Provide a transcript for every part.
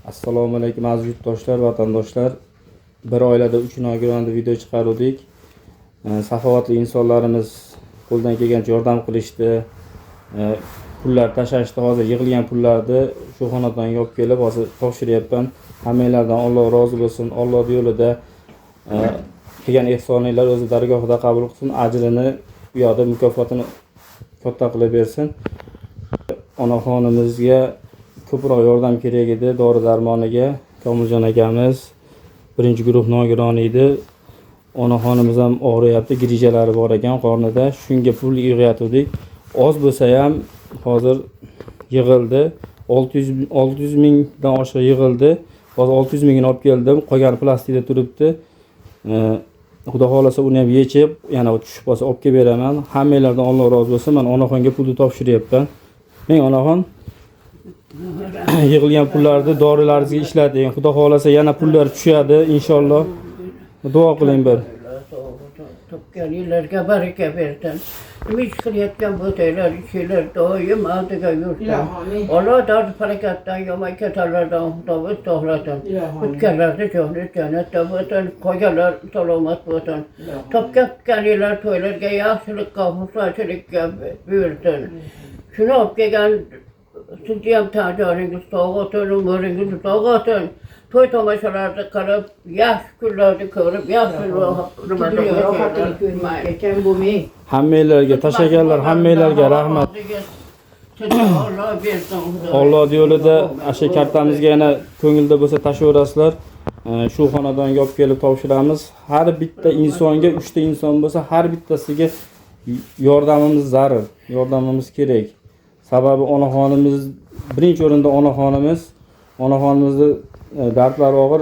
Assalomu alaykum, aziz yurtdoshlar, vatandoshlar. Bir oilada 3 nogironda video chiqaruvdik. Saxovatli insonlarimiz qo'ldan kelgancha yordam qilishdi. Pullar tashlashdi. Hozir yig'ilgan pullarni shu xonadonga olib kelib hozir topshiryapman. Hammanglardan Alloh rozi bo'lsin. Alloh yo'lida qilgan ehsoninglar o'zi dargohida qabul qilsin, ajrini u yoqda mukofotini katta qilib bersin. Onaxonimizga ko'proq yordam kerak edi dori darmoniga. Komiljon akamiz birinchi guruh nogironi edi. Onaxonimiz ham og'riyapti, grijalari bor ekan qornida. Shunga pul yig'ayotgandik. Oz bo'lsa ham hozir yig'ildi. 600 mingdan oshiq yig'ildi. Hozir 600 mingini olib keldim. Qolgani plastikda turibdi. Xudo xohlasa uni ham yechib, yana tushib qolsa olib kelib beraman. Hammanglardan Alloh rozi bo'lsin. Men onaxonga pulni topshiryapman. Ming onaxon, yig'ilgan pullarni dorilaringizga ishlating. Xudo xohlasa yana pullar tushadi inshaalloh. Duo qiling bir. Topganinglarga baraka bersin. Nima ish qilayotgan bo'lsanglar, ishinglar doim oldiga yursin. Ilohi. Alloh dard falakatdan, yomon kasallardan Xudo o'zi saqlasin. Ilohi. O'tganlarni joni jannatda bo'lsin, qolganlar salomat bo'lsin. Topgan tutganinglar to'ylarga, yaxshilikqa, xursandchilikka buyursin. Shuni olib kelgan sizni ham tan joningiz sog' bo'lsin, umringiz uzoq bo'lsin. To'y tomoshalarni qilib, yaxshi kunlarni ko'rib, yaxshi nimada Dunyo rohatini ko'rmak ekan bu men. Hammanglarga tashlaganlar, hammanglarga rahmat. Alloh bersin, Xudo. Alloh yo'lida shu kartamizga yana ko'ngilda bo'lsa tashlayverasizlar. Shu xonadonga olib kelib topshiramiz. Har bitta insonga, 3 ta inson bo'lsa, har bittasiga yordamimiz zarur, yordamimiz kerak. Sababi onaxonimiz birinchi o'rinda onaxonimiz, onaxonimizni dardlari og'ir.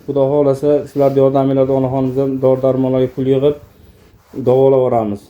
Xudo xohlasa sizlarning yordaminglarda onaxonimizdan dori darmonlarga pul yig'ib davolab yuboramiz.